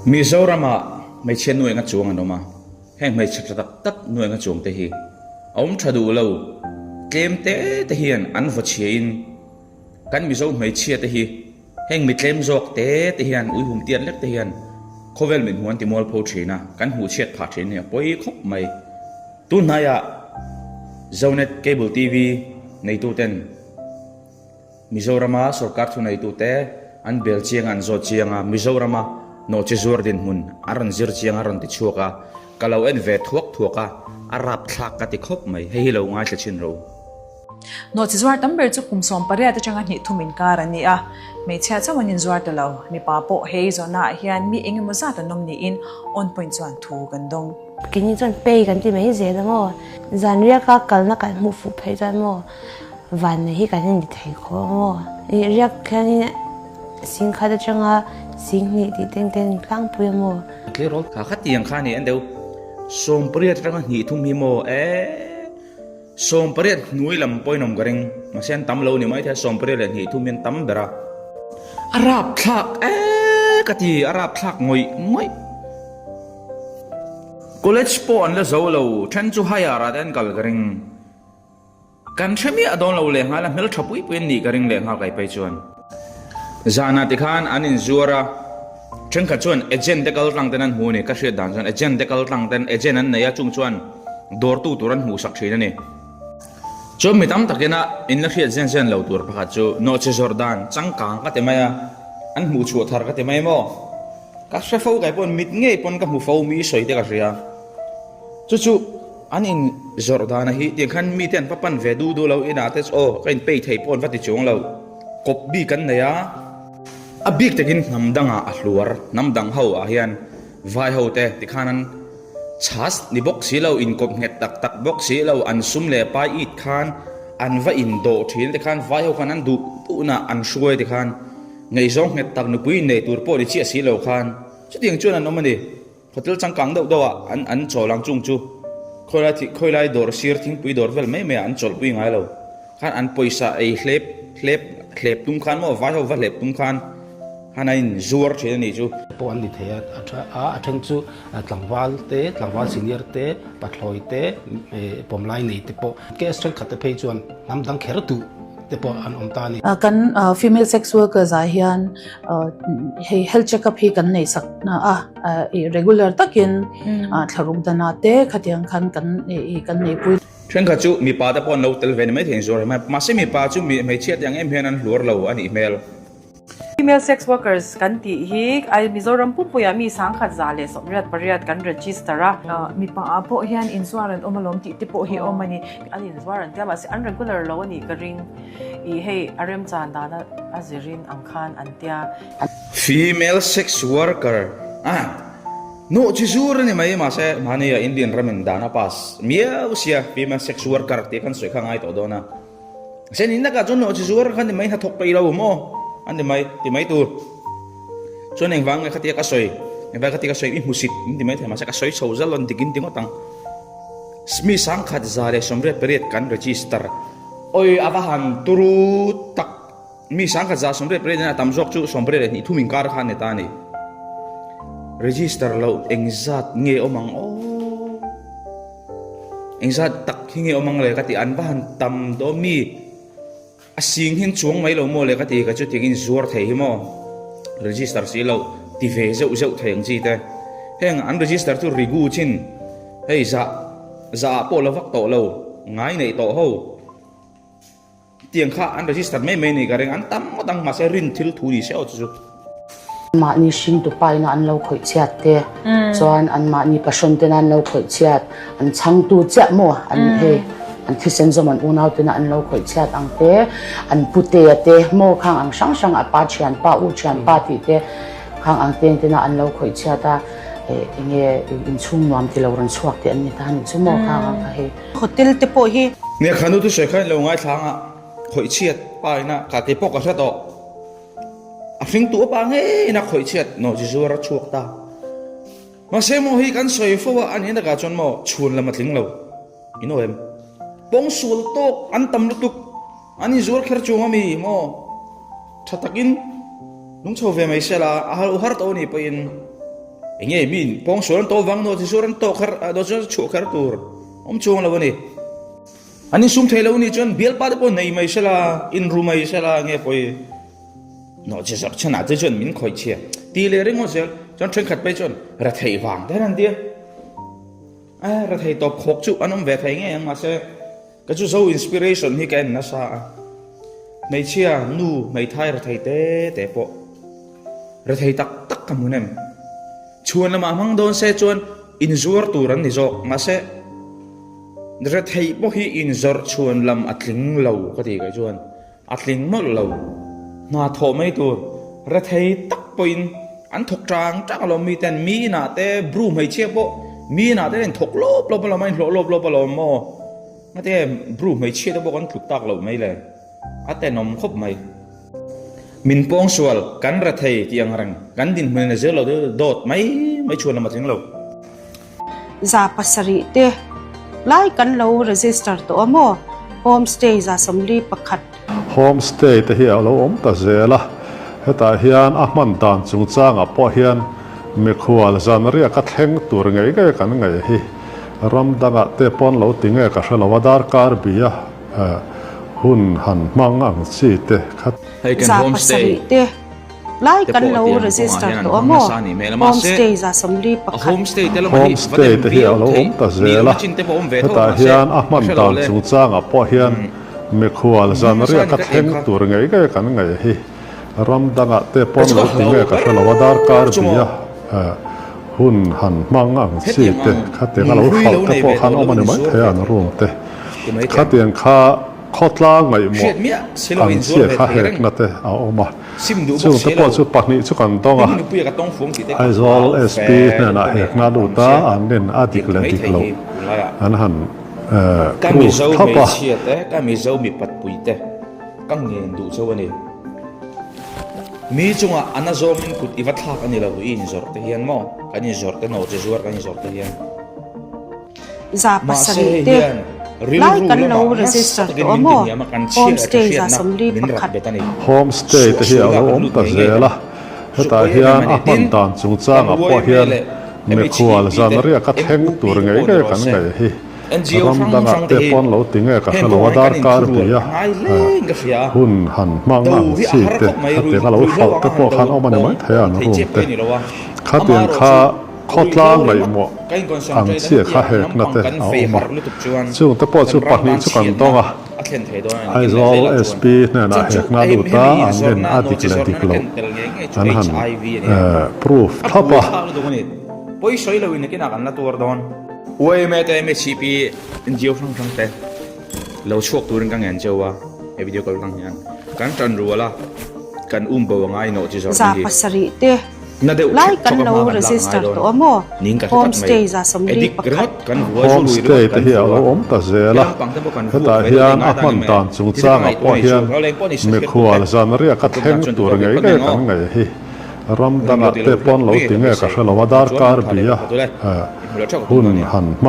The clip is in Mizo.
Mizoramah hmeichhia nuai nga chuang an awm a, heng hmeichhe tha tak tak nuai nga chuang te hi a awm tha duh lo, tlem te te hian an vaw chhiain kan Mizo hmeichhia te hi heng mi tlem zawk te te hian uihum tiat lek te hian khawvel mit hmuh an ti mualpho thin a, kan hmuh chhiat phah thin hi a pawi khawp mai. Tun hnaiah Zonet Cable TV neituten Mizorama sorkar thuneitute an bel chiang a, an zawt chiang a, Mizorama nawhchi zuar dinhmun a rawn zir chiang a rawn ti chhuak a, ka lo en ve thuak thuak a, a rapthlak ka ti khawp mai, hei hi lo ngaithla chhin ro. Nawhchi zuar tam ber chu kum 18 atanga hnih thum inkar an ni a, hmeichhia chauh an inzuar ta lo, mipa pawh hei zawhnaah hian mi eng emaw zat an awm niin On Point chuan thu kan dawng. Keini chuan pay kan ti mai zel a maw? Zan riaka kalna kan hmuh fuh phei chuan maw Vanneih hi kan in ti thei khawp a maw? Ih riak khianin singkhat atanga singhnih tih teng ten in tlangpui a maw? Tleirawl kha khatiang kha ni an deuh 18 atanga hnih thum hi maw eeh 18 hnuai lam pawhin awm ka ring mahse an tam lo ni maithei a 18 leh hnih thum hi an tam ber a. A rapthlak eeh ka ti a rapthlak ngawih ngawih. College pawh an la zo lo then chu higher ah te an kal ka ring. Kan hre miah dawn lo lehnghal a hmeltha pui pui an nih ka ring lehnghal kai phei chuan. Zanah tikhan an inzuar a, thenkhat chuan agent te kal tlang ten an hmu a ni, ka hriat dan chuan agent te kal tlang ten agent an nei a chung chuan dawrtu tur an hmuhsak thin a ni. Chuan mi tam takin a in la hriat zen zen lo tur pakhat chu nawhchi zawrh dan changkang ka ti mai a, an hmuh chhuah thar ka ti mai maw? Ka hre fo kai pawn mit ngei pawn ka hmu fo mi sawi te ka hria. Chu chu an in zawrh dana hi tiang khan mite an va pan ve duh duh lo inah te chu aw ka in pay thei pawh an va ti chuang lo kawp bik an nei a, a bik takin hnam dangah a hluar hnam dang ho ah hian vai ho te tikhan an chhas ni bawk si lo in kawp nghet tak tak bawk si lo an sum leh pai it khan an va in dawh thin tikhan vai ho khan an duh duhna an hruai tikhan ngaihzawng nghet tak nupui in nei tur pawh ni chiah si lo khan chutiang chuan an awm a ni. Hotel changkang deuh deuh ah an an chawl ang chung chu khawilai thih khawilai dawr sir thingpui dawr vel mai mai ah an chawlhpui ngai lo khan an pawisa ei hlep hlep hlep tum khan maw vai ho va hlep tum khan khan a in zuar thin a nih chu. Pawh an ni thei a a tha a a then chu tlangval te tlangval senior te pathlawi te pawmlai nei te pawh case thenkhat te phei chuan hnam dang kher duh te pawh an awm ta a ni. Kan female sex workers ah hian hei health check up hi kan nei sak na a. Regular takin thlaruk dana te khatiang khan kan kan neipui. Thenkhat chu mipa te pawh an lo tel ve ni maithei in zuar mai mahse mipa chu hmeichhia te ang em hian an hluar lo a nih hmel. Female sex workers kan tih hi Mizoram pumpuiah mi 1188 kan register a. Mipa ah pawh hian inzuar an awm alawm tih te pawh hi a awm a ni. An inzuar an tia mahse an regular lo a nih ka ring. Ih hei a remchan dan a zirin ang khan an tia. Female sex worker a nawh chi zur a ni mai mahse mahni a Indian ramin dan a pass miau sia female sex worker tih khan sawi kha ngai tawh dawn a mahse ni nakah chuan nawh chi zuar kha ni mai hnathawk peih lo maw a ni mai ti mai tur chuan engvang nge khatia ka sawi engvang khatia ka sawi i hmusit in ti mai thei mahse ka sawi chho zal rawn dik in ti ngawt ang mi 1188 kan register oi a va han turu tak. Mi 1188 in a tam zawk chu 82 inkar kha a ni ta a ni. Register loh engzat nge awm ang aw? Engzat tak hi nge awm ang le ka ti, an va han tam dawn mi? A sing hian chuang mai lo maw le ka ti, ka chu tiangin zuar thei hi maw? Register si loh ti ve zeuh zeuh thei ang chi te. Heng an register chu rigu chin hei zah zah ah pawh la vak tawh lo, ngai neih tawh ho. Tiang kha an register mai mai ni ka ring, an tam ngawt ang mahse rin thil thu ni se aw chu chu. Mahni hringtu pa ina an lo khawih chhiat te chuan an mahni pahrawn tena an lo khawih chhiat, an chhangtu chiah maw an hei an thisen zawm an unau tena an lo khawih chhiat ang te, an putea te maw khang ang hrang hrang a pa thian pa u thian pa tih te khang ang teng tena an lo khawih chhiat a enge inchhung nuam ti lo rawn chhuak te an ni ta ni chu maw khang ang kha hei. Hotel te pawh hi. Nia kha nu thusawi kha in lo ngaithlang a, khawih chhiat pa ina ka kei pawh ka hre tawh. A hring tu apa ngei ina khawih chhiat nawh chi zuar a chhuak ta. Mahse maw hi kan sawi fo a, a nih takah chuan maw chhun lam a tling lo. In aw em? Pawng sual tawk an tam lutuk, an inzuar kher chuang a mi maw? Tha takin lungchho ve mai sela, a har tawh a nih pawhin. Enge miin pawngsual an tawh vang nawhchizuar an tawh kher nawhchizuar chhuah kher tur awm chuang lo a ni. An insum thei lo nih chuan bialpa te pawh nei mai sela, inru mai sela nge pawi nawhchizuar chhanah te chuan min khawih chhia ti leh ringawt zel chuan thenkhat phei chuan retheih vang te hian an ti a. A rethei tawp khawk chu an awm ve thei ngei ang mahse ka chu Zo Inspiration hi ka en nasa a, hmeichhia nu hmeithai rethei te te pawh rethei tak tak ka hmu nem. Chhuan lamah hmang dawn se chuan inzuar tur an ni zawk mahse rethei pawh hi inzawrh chhuan lam a tling lo ka ti kei chuan. A tling mawlh lo. Hna thawh mai tur rethei tak pawhin an thawk tang tang alawm mi ten mi inah te bru hmeichhia pawh mi inah te an inthawk lawp lawp alawm a inhlawh lawp lawp alawm maw ngate bru hmeichhia te pawh kan tluk tak loh mai le a tenawm khawp mai. Min pawngsual kan rethei tih ang reng kan dinhmun in a zir lo deuh dawt mai mai chhuan lam a tling lo. 700 te lai kan lo register tawh a maw? Home stay 41. Home stay te hi a lo awm ta zel a, hetah hian a hman dan chungchangah pawh hian mikhual zanriak a thleng tur ngei ngei kan ngaih hi ram dangah te pawn lo ti nge ka hre lo a, darkar bia hun han hmang ang chi te kha. Hei kan home stay. 700 te Lai te kan pawh lo tiang kawngah register hian an tawh a hmang maw? nasa a nih hmel a mahse Homestay a 41. homestay te lamah hi va Homestay dem te hi a viau lo thei awm ta nih zel lohna a, chin te pawh awm ve tho hetah mahse hian a ka hman hre lo dan le. chungchangah pawh hian mikhual Hmang zan nasa a riak ni a ka tiang thleng kha. tur ngei ngei kan ngaih hi ram dangah te Ka pawn chu lo ka ti hlau nge ka ber hre lo a, darkar chu maw. bia hun han hmang ang chi Hetiang te ang khatiang a lo nunhlui hralh lo te nei pawh ve khan tawh awm lo a ni in mai zuar thei ve a an tawh room te ti mai teh ang. khatiang kha khawtlang ngaihmawh Hriat miah si lo ang in chi zuar ve kha thei reng. hekna te a awm a. Sim duh bawk Chung te si pawh lo. chu pahnih chu kan dawng a. Hemi nupuia ka tawng fuang tih te ka Aizawl hlau SP fe hnenah lutuk a ni. hekna An tam lut a, sia. an nin a dik Tiang leh mai dik thei loh hi tunlaiah an han ka proof Mizo thlap a. hmeichhia te, ka Mizo mipat pui te ka ngen duh chauh a ni. Mi chungah a na zawngin kut i va thlak a ni lo, i inzawrh te hian maw? Kan inzawrh te, nawhchi zuar kan inzawrh te hian. Mahse 700 hei te hian lai rilru kan lo lamah nasa register takin tawh a min maw? tihniam a, kan chhia leh Homestay hriatna min rat 41. bet a ni. Home stay te hi a Suahsual lo ah kan awm lut ta ngei ngei zel ang. a, Chu hetah pawi em hian em a a ni. hman Tin, dan kan chungchangah pawh YMA hian leh mikhual MHEP te, zanriak a thleng MUP tur te ngei pawh ni ngei rawh kan se, ngaih hi NGO ram hrang dangah hrang te te hi pawn lo ti nge ka heng hre lo a kawngah hian kan darkar inthurul bia a ngai hlein ka hria a. hun han hmang Do ang hi a chi har te khawp mai, khatiang a lo ruihhlo hralh anga te han pawh do khan awm a ni pawng mai thei a an thei room chiah te pawh i ni lo a. khatiang Amaherawhchu kha Khawtlang Ruihhlo ringawt ngaihmawh ka ang inconcentrate chiah a kha hetiang hekna lampang te kan a fei awm a. harh lutuk chuan Chung te pawh kan chu ram pahnih tan chu kan chhiatna dawng a. a thlen thei dawn a ni ken leh Aizawl zelah chuan SP hnenah chan chu hekna hei lut a, hemi an nen inzawrhna a dik nawhchi leh zawrhna dik na loh ken tel ngei ngei chu an han HIV a ni a. proof A thlap a. buaithlak lutuk a ni. Pawi sawi loin nakinah kan la tuar dawn. Uaime te MHCP NGO hrang hrang te lo chhuak turin ka ngen cheu a, he video kal tang hian kan tan rual a, kan um bo a ngai nawhchi zawrhna Za hi. pasarih te Na deuh lai thek kan thawk a lo hma kan lak a ngai register dawn tawh a maw? ning ka hre tlat mai. Homestay 41. Addict ringawt kan vua zu Home rui stay ringawt te kan hi a vua lo awm ta zel he a, lampang te pawh kan vuak hetah ve deuh hian te a ngai dan hman em dan ti te ka chungchangah ngaihtuah pawh a ni chu hian ro leng pawh ni se hriat tur mikhual te zan riak a tunah thleng chuan tur tupa ngei phawt ngei nen kan aw ngaih hi ram Ring dangah lo ti te lo pawn lo hriat ti pui nge ka ka beisei hre lo a chuan darkar tha leh bia phawt ule i hmu leh theuh ka tum hun dawn nia. han hma.